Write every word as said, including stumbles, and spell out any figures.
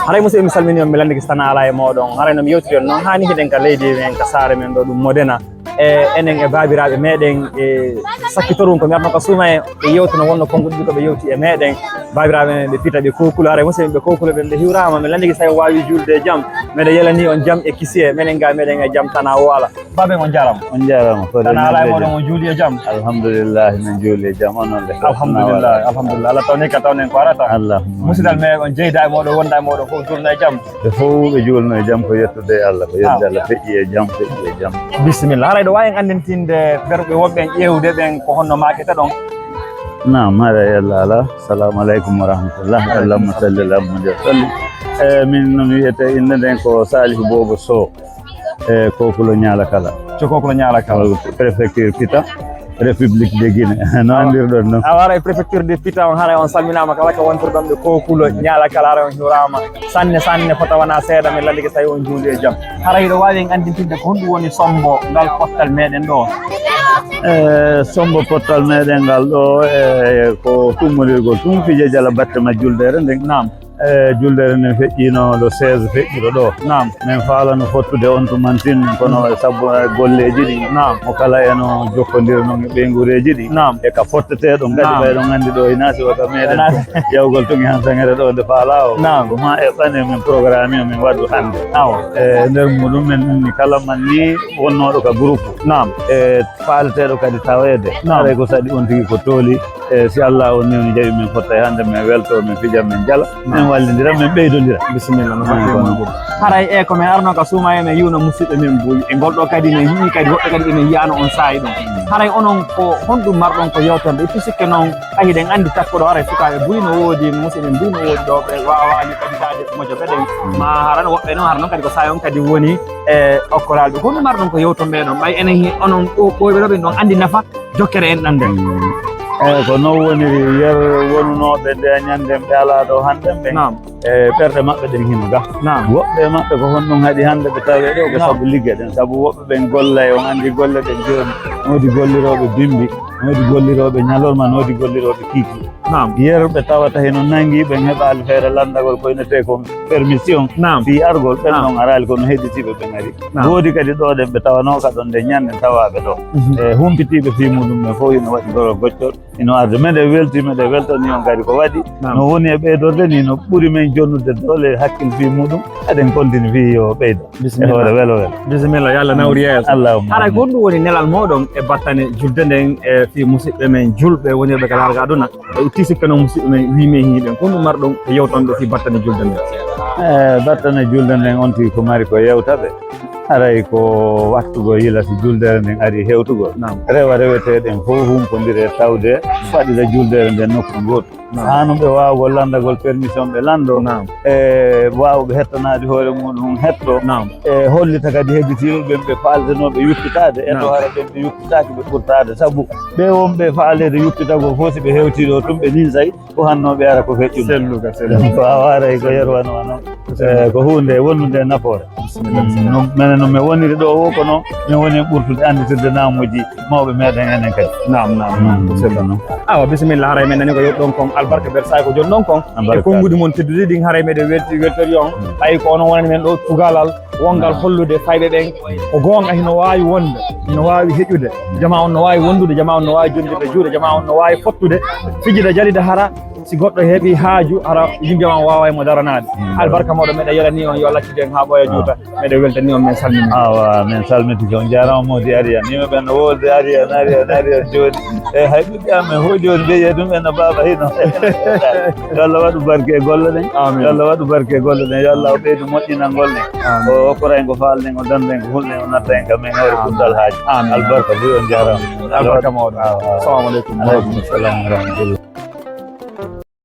Haray musidɓe, mi salmini on, mi landike so tawaa alaa e mooɗon. Haray no mi yewtiri on noon, haa ni hiɗen ka leydi men, ka saare men ɗo, ɗum Modena. E enen e baabiraaɓe meɗen, e sakkitorum ko mi arno ka suuma e, ɓe yewtuno wonno konnguɗi ko ɓe yewti e meɗen. Baabiraaɓe men ɓe Pita, ɓe Kokula, haray musidɓe ɓe Kokula ɓen ɓe hiwraama. Mi landike so tawii on waawii juulde e jam. Meɗen yalanii on jam e kisiyee, menen ga meɗen e jam, tan o alaa. Baaben, on jaaraama. On jaaraama. Ko tan alaa e mooɗon, on juuli e jam? Alhamdulillah, min juuli e jam. Onon le? Alhamdulillah, alhamdulillah. Allah tawni ka tawnen ko arata. Allahumma. Musidal me on jeyda e mooɗon, wonda e mooɗon fof juulno e jam? Ɓe fof ɓe juulno e jam, ko yettude e Allah, ko yettude Allah, feƴƴi e jam, feƴƴi e jam. Bisimilla. Haray ɗo waawi en anndintinde ɓerɓe wonɓe en ƴeewde ɓen ko honno maakete ɗon? Naam, haray Allah alaa. Salamu aleykum wa rahmatullah. Allahumma salli ala Muhammad wa sallim. E min no mi wiyete innde nden ko Salihu Bobo Sow. E Kokulo Ñaala Kala. To Kokulo Ñaala Kala. Préfecture Pita, République de Guinée. No anndirɗon non. A wara e préfecture de Pita on, haray on salminaama kala ko wontirɗon ɓe Kokulo Ñaala Kala, haray on hiwraama sanne, sanne, fota wona seeɗa, min landike so tawii on juuli e jam. Haray hiɗo waawi en anndintinde ko honɗum woni sombo ngal pottal meɗen ɗo? E sombo pottal meɗen ngal ɗo, e ko tummondirgol tun fije jala batte ma juldere nden. Naam. E, juldere nden feƴƴiino le seize feƴƴuɗo ɗo. Naam. Min faalano fottude on tumantin, kono sabu, e, golleeji ɗi. Naam. Mo kala eno jokkondirno e ɓeynguureeji ɗi. Naam. E ka fotteteɗon kadi. Naam. Ɓayɗon anndi ɗo ina si waka meɗen. Ina si- Yawgol tun e han sangere ɗo nde faalaa o. Naam. Ko ma eɓɓane min programme o min waɗu hannde. Awa. E nder muɗum men inni kala man ni wonnooɗo ka groupe. Naam. E faaleteeɗo kadi taweede. Naam. Haray ko saɗi on tigi ko tooli. E si Allah on newni jaɓi min fotta e hannde, min welto, min fija, min jala, min wallindira, min ɓeydondira. Bisimilla, no fatti e mon ɗum. Haray e ko min arno ka suuma e min yiwna musidɓe men buy. E ngol ɗo kadi min yi'i kadi woɓɓe kadi ɓe min yi'ano on saa'i ɗon. Haray onon ko honɗum marɗon ko yewtande? Itti sikke noon, a hiɗen anndi takkuɗo haray sukaaɓe buy no woodi, musidɓe buy no woodi ɗo, ɓe waawaani kadi daade mojoɓe ɗen. Ma haran woɓɓe noon, hara noon kadi ko saa'i on kadi woni e okkoraaɓe. Ko honɗum marɗon ko yewton ɓe ɗon? Ɓay enen hi-, onon ɓo-, ɓooyɓe ɗo ɓen ɗon anndi nafa jokkere en ɗan nden. Mm. Eyi, ko non woniri yer wonunooɓe nde ñande ɓe alaa ɗo hannden ɓen. Naam. E ɓerɗe maɓɓe ɗen hino ga. Naam. Woɓɓe e maɓɓe ko honɗum haɗi hannde ɓe tawee ɗo ko sabu ligge ɗen. Sabu woɓɓe ɓen gollay, on anndi golle ɗen jooni. No woodi gollirooɓe bimbi, no woodi gollirooɓe ñalorma, no woodi gollirooɓe kiiki. Naam. Yer ɓe tawata hino nangi, ɓen heɓaali feere lanndagol ko innetee kon permission. Naam. Fii argol ɓen ɗon araali, kono hedditiiɓe ɓen ari. Naam. Woodi kadi ɗo ɗen ɓe tawanoo ka ɗon nden ñannden tawaaɓe ɗo. Mhm. E humpitiiɓe fii muɗum ɓen fof hino waɗi gorol goccol, hino arde. Meɗen weltii, meɗen weltanii on kadi ko waɗi. Naam. No woni e ɓeydorde ni, no ɓuri men jonnude doole e hakkil fii muɗum. Eɗen kontini fii yo ɓeydo. Bisimilla. E hoore welo welo. Bisimilla, yo Allah nawru yeeso. Allahumma amin. Haray ko honɗum woni nelal mooɗon e battane julde nden e fii musidɓe men julɓe wonirɓe ka laarga aduna? E itti sikke noon musidɓe men wiimi e hiiɓe, ko honɗum marɗon e yewtonde fii battane julde nden? E battane julde nden on tigi ko mari ko yewtaɓe. Haray ko wattugol yila si juldere nden ari hewtugol. Naam. Rewa reweteeɗen fof humpondire tawde waɗira juldere nden nokku gootu. Naam. Haa no ɓe waawgol lanndagol permission ɓe lanndo. Naam. E waawɓe hettanaade hoore muɗum hetto. Naam. E hollita kadi hedditiiɓe ɓen ɓe faaltenooɓe yuppitaade. E to hara ɓen ɓe yuppitaaki ɓe ɓurtaade. Sabu ɓe wonɓe faaleede yuppitagol fof si ɓe hewtii ɗo tun ɓe ninsay ko hannooɓe ara ko feƴƴuno. Selluka, selluka. Ko a waaray ko yerwano wano. Selluka. E ko huunde wonnunde nafoore. Bisimilla, bisimilla. No, menen no mi woniri ɗo o kono mi woni ɓurtude annditirde naamuuji mawɓe meɗen enen kadi. Naam, naam, naam. Mm, ko selluno. Awa, bisimilla, haray men nani ko yewtuɗon kon, albarka ber saay ko jonɗon kon. Albarka. E konnguɗi mon tedduɗi ɗin, haray meɗen welti, weltori on. Mm. Ɓay ko onon wonani men ɗo tugalal, wonngal hollude fayɓe ɓen. Ko goonga, hino waawi wonde, hino waawi heƴude. Jamaa on no waawi wondude, jamaa on no waawi jondirde juuɗe, jamaa on no waawi fottude, fijida, jalida, hara si goɗɗo heɓi haaju, hara yimɓe on waaway mo daranaade. Mm. Albarka mawɗo, meɗen yalani on, yo Allah accidu en haa ɓooya juuta. Meɗen weltani on, men salmini. Awa, men salmitike, on jaaraama. Moodi Ariya, yimɓe ɓen no woodi Ariya, Ariya, Ariya jooni. E hay ɓiɓɓe amen fof jooni ɓe yiya ɗum en no baaba hino. Yo Allah waɗu barke e golle ɗen. Amin. Yo Allah waɗu barke e golle ɗen. Yo Allah o ɓeydu moƴƴinangol ɗen. Amin. O okkora en ko faalɗen, o danda en ko hulɗen, o natta en kam en hoore puɗɗal haaji. Amin. Albarka buy, on jaaraama. Albarka mawɗo. Awa, awa. Assalamu aleykum. Aleykum salam wa rahmatullah.